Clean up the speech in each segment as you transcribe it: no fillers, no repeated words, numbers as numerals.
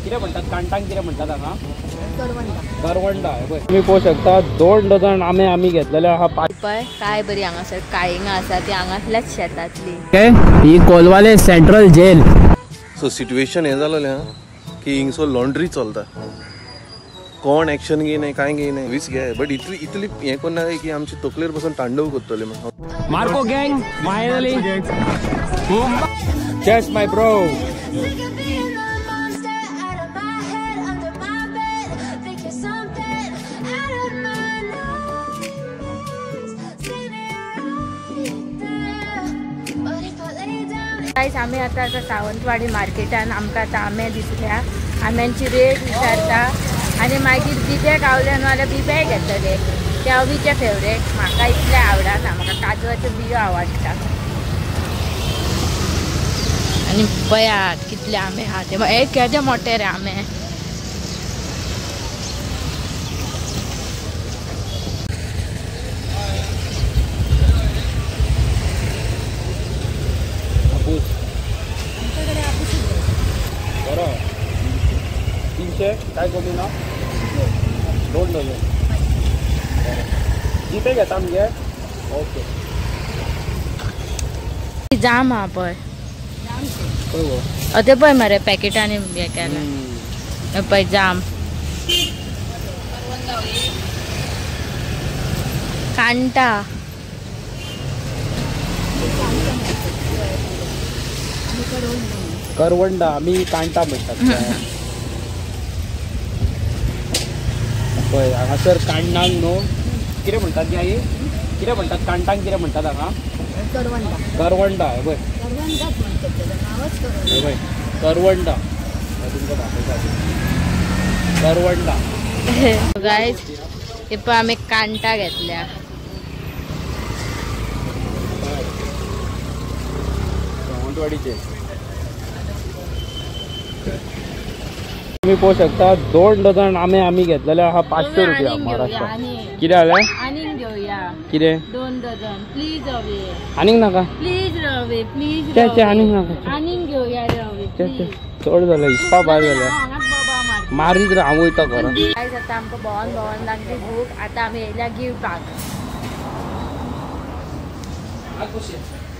कितें म्हणटात कांटांक कितें म्हणटात हांगा? करवंडा. पळय तुमी पळोवंक शकता 2 डझन आंबे आमी घेतलेले आहा. पळय काय बरी हांगासर काळिंगां आसा ती हांगासल्याच शेतांतली. ही Colvale central jail. So situation हें जालेलें आहा की हिंगसो लॉन्ड्री चलता, कोण एक्शन घेयना कांय घेयना वीस घे, बट इतली इतली हें करना की आमची तकलेर बसून तांडव करतले. Marco gang finally. Cheers my bro. Guys आमी आतां आसा सावंतवाडी मार्केटान. आमकां आतां आंबे दिसल्या, आंब्यांची रेट विचारता आनी मागीर बिबे गावले न्हू जाल्यार बिबेय घेतले. ते अवीचे फेवरेट, म्हाका इतले आवडना, म्हाका काजवाच्यो बियो आवडटा. आनी पळयात कितले आंबे आहा ते, हे केदे मोठे रे आंबे. बरो 300 काय कमी ना? 2 डझन जीपे घेता मगे? ओके. जाम आहा पळय, ते पळय मरे पॅकेटांनी हें केलां पळय जाम. कांटा करवंडा आमी कांटा म्हणटात. पळय हांगासर कांडांक न्हू कितें म्हणटात गे आई? कितें म्हणटात कांटांक कितें म्हणटात हांगा? करवंडा. करवंडा. हे पळय हे पळय करवंडा, तुमकां दाखयता करवंडा. गायज हे पळय आमी कांटा घेतल्या. सावंतवाडीचे तुम्ही पळोवंक शकता 2 डझन आंबे आमी घेतलेले आहा 500 रुपया महाराष्ट्र. कितें जालें? आनीक घेवया. कितें? 2 डझन प्लीज रवी. आनीक नाका प्लीज रवी, प्लीज. आनीक नाका, आनीक घेवया रवी. चड जालें, हिसपा भायर जालें. मारीत रे हांव वयता घरा. आतां आमकां भोंवन भोंवन लागली भूक. आतां आमी येयल्या गिवपाक.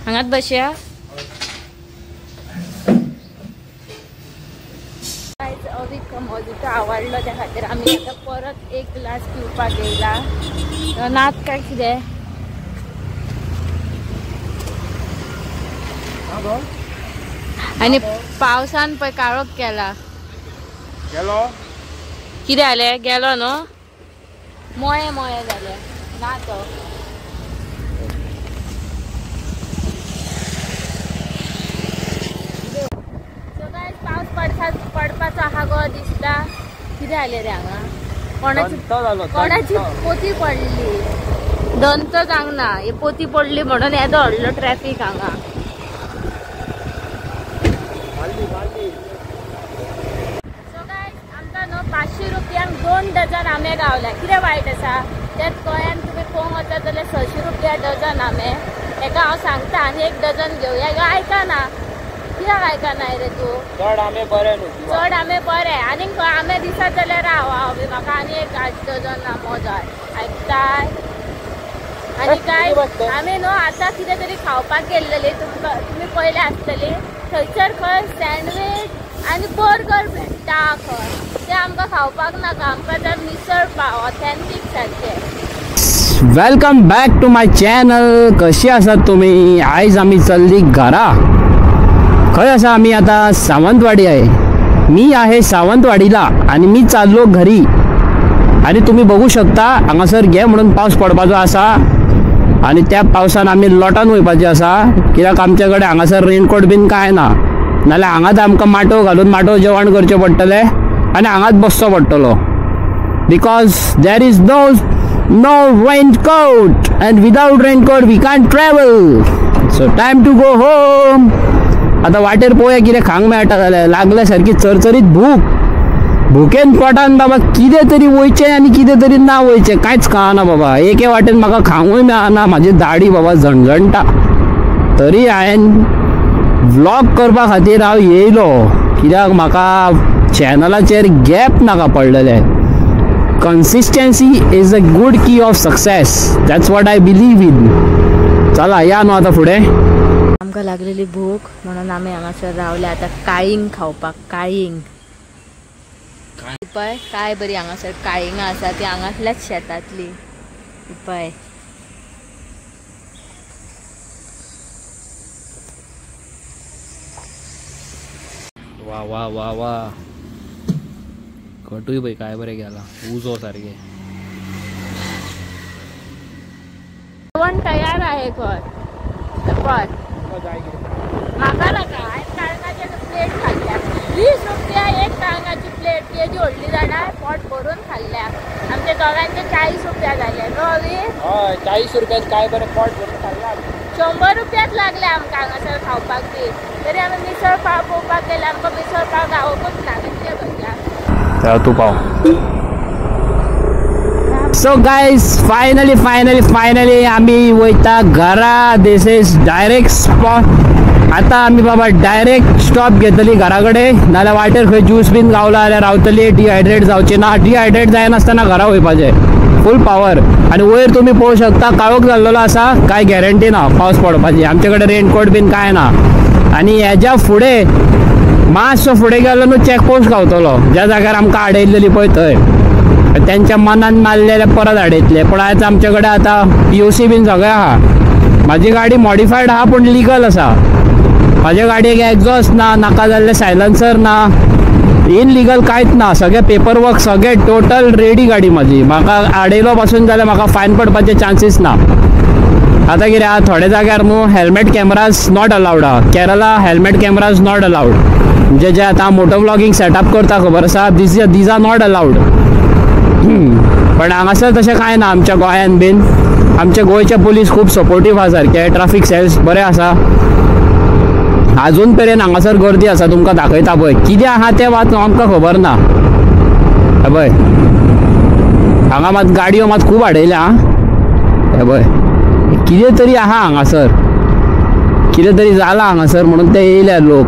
हांगाच बसया. अवीक मोजितो आवडलो त्या खातीर आमी आतां परत एक ग्लास पिवपाक येयला. नात काय कितें? आनी पावसान पळय काळोख केला. गेलो कितें जालें? गेलो न्हू, मोये मोये जाले ना तो. पावस पडपाचो आहा गो दिसता. कितें जालें रे हांगा? कोणाची कोणाची पोती पडली? दंत जावंक ना, ही पोती पडली म्हणून येदो व्हडलो ट्रॅफीक हांगा. सो गायज आमकां न्हू 500 रुपयांक 2 डझन आंबे गावल्या. कितें वायट आसा? त्याच गोंयांत तुमी पळोवंक वचत जाल्यार 600 रुपया डझन आंबे. हेका हांव सांगता आनी 1 डझन घेवया. आयकना, कित्याक आयकना रे तूं? चड आंबे बरे न्हू, चड आंबे बरे. आनीक खंय आंबे दिसत जाल्यार राव हांव बी, म्हाका आनी 1 8 डझन आंबो जाय. आयकताय? आनी काय आमी न्हू आतां कितें तरी खावपाक गेल्लेली, तुमी पळयले आसतली. थंयसर खंय सँडवीच आनी बर्गर भेट्टा खंय, ते आमकां खावपाक नाका. आमकां जाय मिसळ पाव ऑथेंटीक सारकें. Welcome back to my channel. कशी आसात तुमी? आयज आमी चल्ली घरा. खंय आसा आमी आतां? सावंतवाडी आहे. मी आहे सावंतवाडीला आणि मी चाललो घरी. आणि तुम्ही बघू शकता हांगासर घे म्हणून पावस पडपाचो आसा आणि त्या पावसान आमी लोटान वयपाचें आसा, कित्याक आमचे कडेन हांगासर रेनकोट बीन कांय ना. नाल्यार हांगाच आमकां माटोव घालून माटोव जेवण करचें पडटलें आनी हांगाच बसचो पडटलो. Because there is no raincoat and without raincoat we can't travel. So time to go home. आतां वाटेर पळोवया कितें खावंक मेळटा जाल्यार. लागल्या सारकी चरचरीत भूक, भुकेन पोटान बाबा कितें तरी वयचें आनी कितें तरी ना वयचें, कांयच कळना बाबा. एके वाटेन म्हाका खावंकूय मेळना, म्हाजी दाडी बाबा झणझणटा. तरी हांवें व्लॉग करपा खातीर हांव येयलो, कित्याक म्हाका चॅनलाचेर गॅप नाका पडलेले. Consistency is a good key of success, that's what I believe in. चला या न्हू आतां फुडें. आमकां लागलेली भूक म्हणून आमी हांगासर रावले आतां काळींग खावपाक. काळींग पळय काय बरी हांगासर काळिंगां आसा, ती हांगासल्याच शेतांतली. पळय वा वा वा वा, कटूय पळय काय बरें गेला उजो सारकें. जेवण तयार आहे खंय पळय. म्हाका नाका, हांवें काळंगाचे प्लेट खाल्ल्या. 20 रुपया एक काळंगाची प्लेट, केदी व्हडली जाणा, पोट भरून खाल्ल्या. आमच्या दोगांचे 40 रुपया जाले न्हू अवी. हय 40 रुपयात काय बरें पोट भरून खाल्ला. 100 रुपयाच लागले आमकां हांगासर खावपाक बी. तरी आमी मिसळ पाव पळोवपाक गेले, आमकां मिसळ पाव गावोकूच ना. कितले भरल्या तूं पाव. So guys finally finally finally आमी वयता घरा. This is direct spot. आतां आमी बाबा डायरेक्ट स्टॉप घेतली घरा कडेन, नाल्यार वाटेर खंय ज्यूस बीन गावला जाल्यार रावतली, डिहायड्रेट जावची ना. डिहायड्रेट जायनासतना घरा वयपाचें, फूल पावर. आनी वयर तुमी पळोवंक शकता काळोख जाल्लेलो आसा, कांय गॅरंटी ना पावस पडपाची. आमचे कडेन रेनकोट बीन कांय ना. आनी हेज्या फुडें मातसो फुडें गेलो न्हू चॅकपोस्ट गावतलो, ज्या जाग्यार आमकां आडयल्लेली पळय थंय. त्यांच्या मनान मारलेले परत आडयतले. पूण आयज आमचे कडेन आतां POC बीन सगळें आहा. म्हाजी गाडी मॉडिफायड आहा पूण लिगल आसा. म्हाज्या गाडयेक एग्जॉस्ट ना, नाका जाल्ले सायलन्सर ना, इनलिगल कांयच ना, सगळें पेपर वर्क सगळें टोटल रेडी गाडी म्हाजी. म्हाका आडयलो पासून जाल्यार म्हाका फायन पडपाचे चान्सीस ना. आतां कितें आहा थोड्या जाग्यार न्हू हेल्मेट कॅमराज not allowed आहा. Kerala helmet cameras not allowed. म्हणजे जे आतां मोटो व्लॉगींग सेटअप करता खबर आसा, these are not allowed. पण हांगासर तशें कांय ना. आमच्या गोंयान बीन आमचे गोंयचे पुलीस खूब सपोर्टीव आहा सारके, ट्राफीक सेल्स बरें आसा. आजून पर्यंत हांगासर गर्दी आसा. तुमकां दाखयता पळय कितें आहा तें मात आमकां खबर ना. पळय हांगा मात गाडयो मात खूब आडयल्या. हे पळय कितें तरी आहा हांगासर, कितें तरी जालां हांगासर म्हणून ते येयल्या लोक.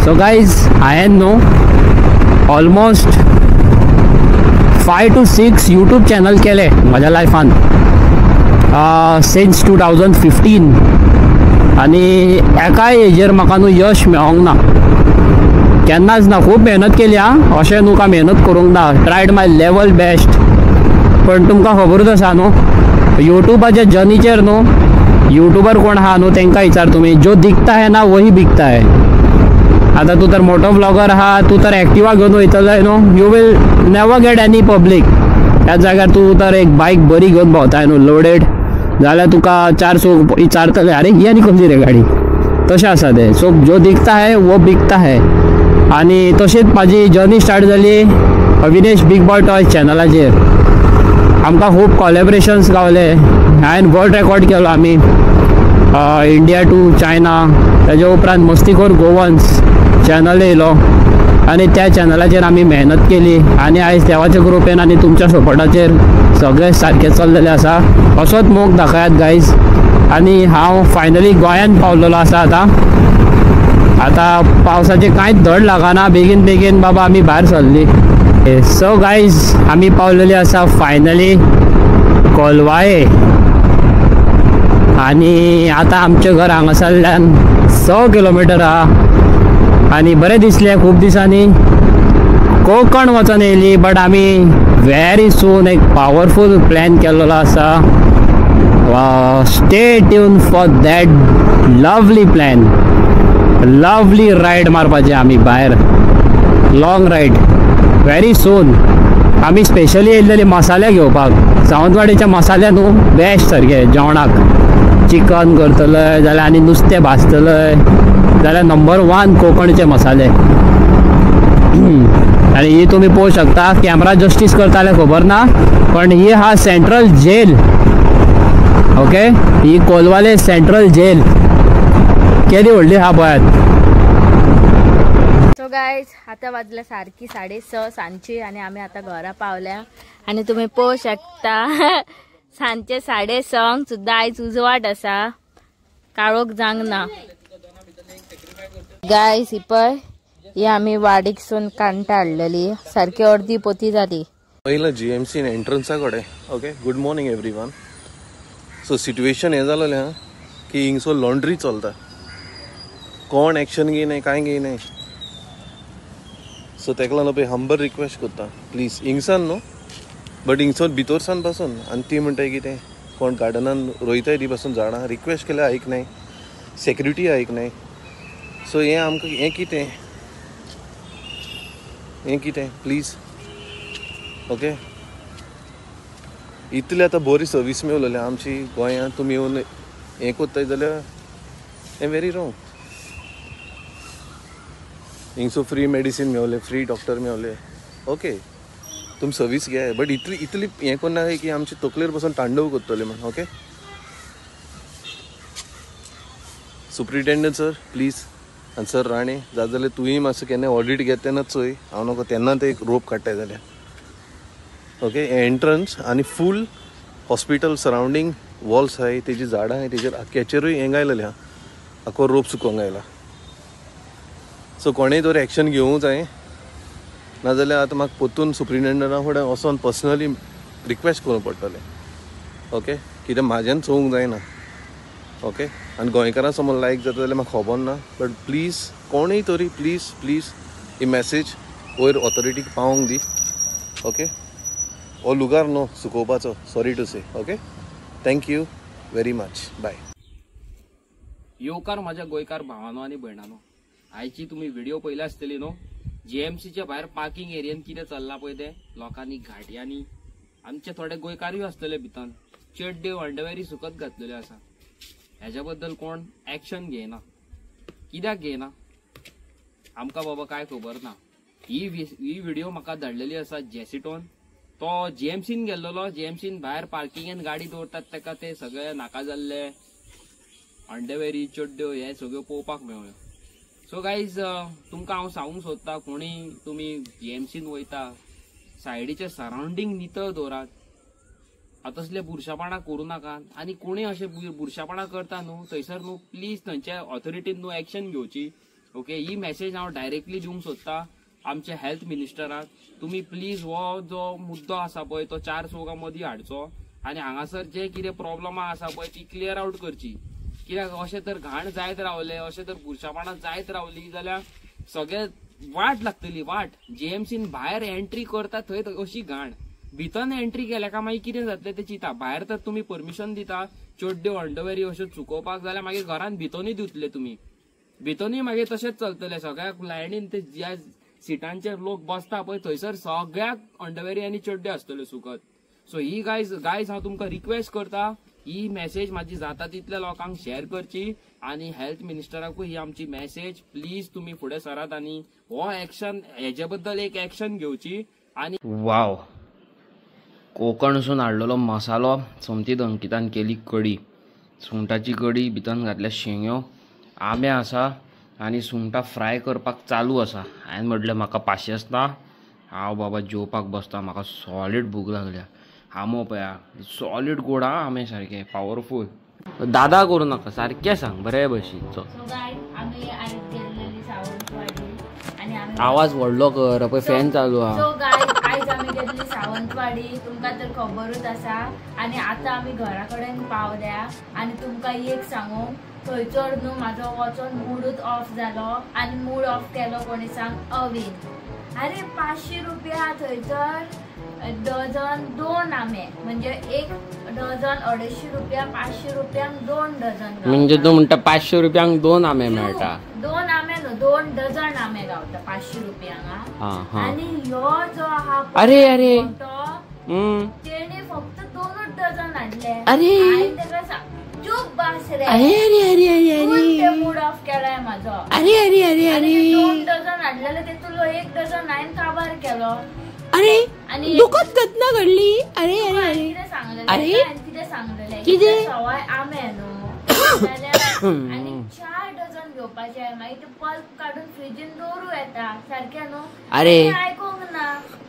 सो गायज हांवें न्हू ऑलमोस्ट 5 to 6 YouTube channel केले म्हज्या लायफान सिन्स 2015. आनी एकाय हेजेर म्हाका न्हू यश मेळोंक ना, केन्नाच ना. खूब मेहनत केली आं, अशें न्हू का मेहनत करूंक ना, ट्रायड my level best. पण तुमकां खबरूच आसा न्हू यूट्यूबाच्या जर्नीचेर न्हू यूट्यूबर कोण आहा न्हू तेंकां विचार तुमी, जो दिखता है ना वही बिकता है. आतां तूं तर मोटो व्लॉगर आहा, तूं तर एक्टिवा घेवन वयतलो न्हू, you will never get any public. त्याच जाग्यार तूं तर एक बायक बरी घेवन भोंवताय न्हू लोडेड, जाल्यार तुका 400 विचारतले, अरे ही आनी कसली रे गाडी. तशें आसा तें. सो जो दिखता है वो बिकता है. आनी तशीच म्हाजी जर्नी स्टार्ट जाली अविनेश बिग बॉय टॉयज चॅनलाचेर. आमकां खूब कॉलेबरेशन्स गावले. हांवें वर्ल्ड रेकॉर्ड केलो आमी इंडिया टू चायना. तेजे उपरांत मस्तीखोर गोवन्स चॅनल येयलो आनी त्या चॅनलाचेर आमी मेहनत केली. आनी आयज देवाच्या कृपेन आनी तुमच्या सपोर्टाचेर सगळें सारकें चल्लेलें आसा. असोच मोग दाखयात गायज. आनी हांव फायनली गोंयांत पावलेलो आसा. आतां आतां पावसाचें कांयच धड लागना, बेगीन बेगीन बाबा आमी भायर सरली. सो गायज आमी पावलेली आसा फायनली कोलवाये. आनी आतां आमचें घर हांगासरल्यान 100 किलोमिटर आहा. आनी बरें दिसलें खूब दिसांनी कोकण वचोन येयली. बट आमी वेरी सून एक पावरफूल प्लॅन केल्लो आसा. Stay tune for that lovely plan. Lovely ride मारपाची आमी भायर, लाँग रायड व्हेरी सून. आमी स्पेशली येयल्लेली मसाले घेवपाक, सावंतवाडीचे मसाले न्हू बेस्ट सारके जेवणाक. चिकन करतले जाल्यार आनी नुस्तें भाजतले जाल्यार नंबर 1 कोंकणचे मसाले. आनी ही तुमी पळोवंक शकता, कॅमरा जस्टीस करताले खबर ना, पण ही आहा सेंट्रल जेल. ओके, ही कोलवाले सेंट्रल जेल केदी व्हडली आहा पळयात. सो गायज आतां वाजल्या सारकी 6:30 सांजची आनी आमी आतां घरा पावल्या. आनी तुमी पळोवंक शकता सांजचे 6:30 सुद्दां आयज उजवाड आसा, काळोख जावंक ना. गायज ही पळय ही आमी वाडीकसून कांटा हाडलेली, सारकी अर्दी पोती जाली. पयला जीएमसीन एंट्रन्सा कडेन. Okay, good morning everyone. So situation हें जालेलें आहा की हिंगसो लॉन्ड्री चलता, कोण एक्शन घेयनाय, कांय घेयनाय. सो तेका लागून पळय हंबर रिक्वेस्ट करता प्लीज हिंगसान न्हू बट हिंगसोन भितरसान पासून. आनी ती म्हणटाय कितें कोण गार्डनान रोयताय ती पासून झाडां, रिक्वेस्ट केल्यार आयकनाय, सेक्युरिटी आयकनाय. सो हें आमकां हें कितें, हें कितें प्लीज. ओके, इतले आतां बरी सर्वीस मेवलेली आमची गोंयांत, तुमी येवन हें कोत्ताय जाल्यार हें वेरी रोंग. हिंगसो फ्री मेडिसीन मेवले, फ्री डॉक्टर मेवले. ओके, तुमी सर्वीस घे बट इतली इतली हें कोन्ना की आमची तकलेर बसून तांडव करतले म्हण. ओके सुप्रिटेंडंट सर प्लीज, आनी सर राणे जाता जाल्यार तुवें मातसो केन्ना ऑडिट घेता तेन्ना चोय, हांव नाका तेन्ना ते एक रोप काडटाय जाल्यार. ओके, एंट्रन्स आनी फूल हॉस्पिटल सरावंडींग वॉल्स आहाय, तेजी झाडां आहाय, तेजेर आख्याचेरूय हें घायलेलें आहा, आख्खो रोप सुकोवंक आयला. सो कोणेय तर एक्शन घेवंक जाय, नाजाल्यार आतां म्हाका परतून सुप्रिटेंडंटा फुडें वचोन पर्सनली रिक्वेस्ट करूंक पडटलें. ओके, कित्याक म्हाज्यान चोवंक जायना. ओके, आनी गोंयकारां समज लायक जाता जाल्यार म्हाका खबर ना, बट प्लीज कोणूय तरी प्लीज प्लीज he message वयर ऑथॉरिटीक पावोंक दी. ओके, हो लुगार न्हू सुकोवपाचो, sorry to say. Okay, thank you very much, bye. येवकार माझ्या गोंयकार भावानो आनी भयणानो, आयची तुमी व्हिडिओ पळयल्या आसतली न्हू. जीएमसीच्या भायर पार्किंग एरियन कितें चल्लां पळय तें, लोकांनी घाटयांनी, आमचे थोडे गोंयकारूय आसतले भितर, चड्ड्यो अंडरवेरी सुकत घातलेल्यो आसा. हेज्या बद्दल कोण एक्शन घेयना, कित्याक घेयना आमकां बाबा कांय खबर ना. ही व्हिडिओ म्हाका धाडलेली आसा जेसिटोन, तो जीएमसीन गेल्लो, जीएमसीन भायर पार्किंगेन गाडी दवरतात ताका ते सगळे नाका जाल्ले अंडरवेरी चड्ड्यो हे सगळ्यो पळोवपाक मेळ्ळ्यो. सो गायज, तुमकां हांव सांगूंक सोदता, कोणी तुमी जीएमसीन वयता सायडीचे सरावंडींग नितळ दवरात, तसले बुरशापणां करूं नाकात. आनी कोणी अशें बुरशापणां करता न्हू थंयसर न्हू प्लीज थंयच्या ऑथॉरिटीन न्हू एक्शन घेवची. ओके, ही मॅसेज हांव डायरेक्टली दिवंक सोदता आमच्या हेल्थ मिनिस्टराक. तुमी प्लीज हो जो मुद्दो आसा पळय तो चार चौगां मदीं हाडचो आनी हांगासर जे कितें प्रॉब्लमां आसा पळय ती क्लियर आवट करची. कित्याक अशें तर घाण जायत रावले, अशें तर बुरशापणां जायत रावली जाल्यार सगळे वाट लागतली वाट. जीएमसीन भायर एंट्री करता थंय अशी घाण, भितर एंट्री केल्या काय मागीर कितें जातलें तें चिंता. भायर तर तुमी परमिशन दिता चड्ड्यो अंडरवेरी अश्यो चुकोवपाक जाल्यार मागीर घरान भितरूय दितले तुमी, भितरूय मागीर तशेंच चलतलें. सगळ्याक लायनीन ते ज्या सिटांचेर लोक बसता पळय थंयसर सगळ्याक अंडरवेरी आनी चड्ड्यो आसतल्यो सुकत. सो ही गायज हांव तुमकां रिक्वेस्ट करता, ही मॅसेज म्हाजी जाता तितल्या लोकांक शेअर करची आनी हेल्थ मिनिस्टराकूय ही आमची मॅसेज प्लीज तुमी फुडें सरात आनी हो एक्शन हेजे बद्दल एक एक्शन घेवची. आनी वाव, कोकणसून हाडलेलो मसालो, सोमती अंकितान केली कडी, सुंगटाची कडी, भितर घातल्या शेंग्यो, आंबे आसा आनी सुंगटां फ्राय करपाक चालू आसा. हांवें म्हटलें म्हाका पाशेंस ना, हांव बाबा जेवपाक बसता, म्हाका सॉलीड भूक लागल्या. आंबो पळया सॉलीड गोड आहा, आंबे सारके पावरफूल. दादा करूं नाका, सारकें सांग बरे भशेन. आवाज व्हडलो कर, पळय फॅन चालू आहा. आयज आमी गेल्ली सावंतवाडी, तुमकां तर खबरूच आसा. आनी आतां आमी घरा कडेन पावल्या आनी तुमकां एक सांगू, थंयसर न्हू म्हाजो वचोन मुडूच ऑफ जालो. आनी मूड ऑफ केलो कोणी सांग, अवीन. अरे 500 रुपया थंयसर डझन 2 आंबे, म्हणजे एक डझन 250 रुपया, 500 रुपयांक 2 डझन. म्हणजे तूं म्हणटा 500 रुपयांक 2 आंबे मेळटा? 2 आंबे न्हू, 2 डझन आंबे गावता 500 रुपयांक. आनी ह्यो जो आहा अरे अरे तेणी फक्त 2 डझन हाडले. अरे ताका चूप बस रे, अरे अरे अरे अरे मूड ऑफ केलाय म्हाजो. अरे अरे अरे अरे 2 डझन हाडलेले तेतूंतलो 1 डझन हांवें काबार केलो. अरे आनी दुखद घटना घडली. अरे अरे अरे कितें सांगलेलें, अरे कितें सांगलेलें, कितें सवाय आंबे न्हू जाल्यार आनी 4 डझन घेवपाचे, मागीर ते पल्प काडून फ्रिजीन दवरूं येता सारकें न्हू. अरे आयकूंक ना.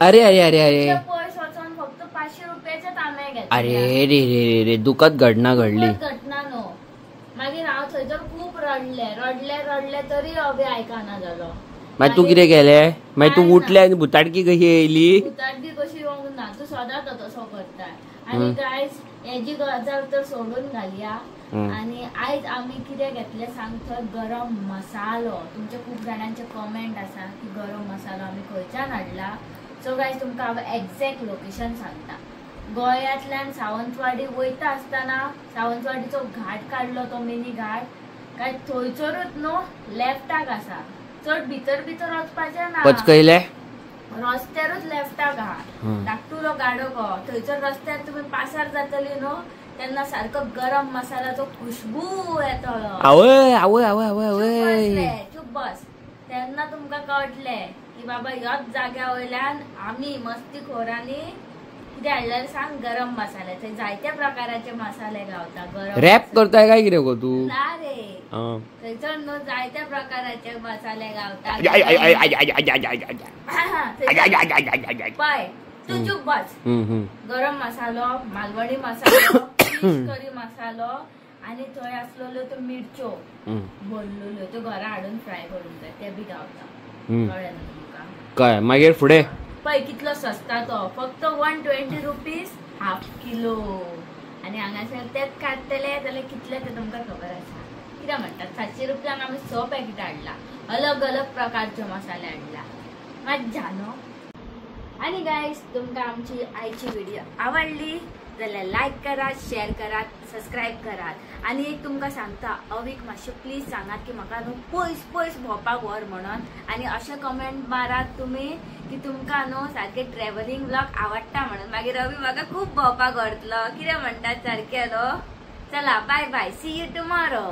अरे अरे अरे अरे पयस वचोन फक्त 500 रुपयाचेच आंबे घेतले. अरे रे रे रे, दुखद घटना घडली. घटना न्हू. मागीर हांव थंयसर खूब रडले रडले रडले तरी अभि आयकना जालो. मागीर तूं कितें केलें? मागीर तूं उठलें आनी भुताटकी कशी येयली? भुताटकी कशी येवंक ना, तूं सदांच तसो करता. आनी गायज हेजी गजाल तर सोडून घालया. आनी आयज आमी कितें घेतलें सांग थंय गरम मसालो. तुमचे खूब जाणांचे कमेंट आसा की गरम मसालो आमी खंयच्यान हाडला. सो गायज तुमकां हांव एग्जॅक्ट लोकेशन सांगता. गोंयांतल्यान सावंतवाडी वयता आसतना सावंतवाडीचो घाट काडलो तो मिनी घाट, काय थंयसरूच न्हू लेफ्टाक आसा. चड भितर भितर वचपाचें ना, पचकयले रस्त्यारूच लेफ्टाक आहा धाकटुलो गाडो गो. थंयसर रस्त्यार तुमी पासार जातली न्हू तेन्ना सारको गरम मसाल्याचो खुशबू येतलो. आवय आवय आवय आवय आवय, चूप बस. तेन्ना तुमकां कळटलें की बाबा ह्याच जाग्या वयल्यान आमी मस्तीखोरांनी कितें हाडलें सांग, गरम मसाले. थंय जायत्या प्रकाराचे मसाले गावता. गरम रॅप करताय काय कितें गो तूं? ना रे, थंयसर न्हू जायत्या प्रकाराचे मसाले गावता. पळय तूं चूप बस. गरम मसालो, मालवणी मसालो, फिश करी मसालो आनी थंय आसलेल्यो त्यो मिरच्यो भरलेल्यो त्यो घरा हाडून फ्राय करूंक जाय, ते बी गावता. कळ्ळें न्हू तुमकां? कळ्ळें. मागीर फुडें पळय कितलो सस्ता तो, फक्त 120 रुपीज हाफ किलो. आनी हांगासर तेच काडटले जाल्यार कितले ते तुमकां खबर आसा. कितें म्हणटात, 700 रुपयांक आमी 6 पॅकेट हाडला, अलग अलग प्रकारचे मसाले हाडला. मज्जा न्हू. आनी गायज तुमकां आमची आयची व्हिडिओ आवडली जाल्यार लायक करात, शेअर करात, सबस्क्रायब करात. आनी एक तुमकां सांगता, अवीक मातशें प्लीज सांगात की म्हाका न्हू पयस पयस भोंवपाक व्हर म्हणून. आनी अशें कमेंट मारात तुमी की तुमकां न्हू सारकें ट्रॅव्हलिंग व्लॉग आवडटा म्हणून. मागीर अवी म्हाका खूब भोंवपाक व्हरतलो. कितें म्हणटात सारकें न्हू? चला bye bye, see you tomorrow.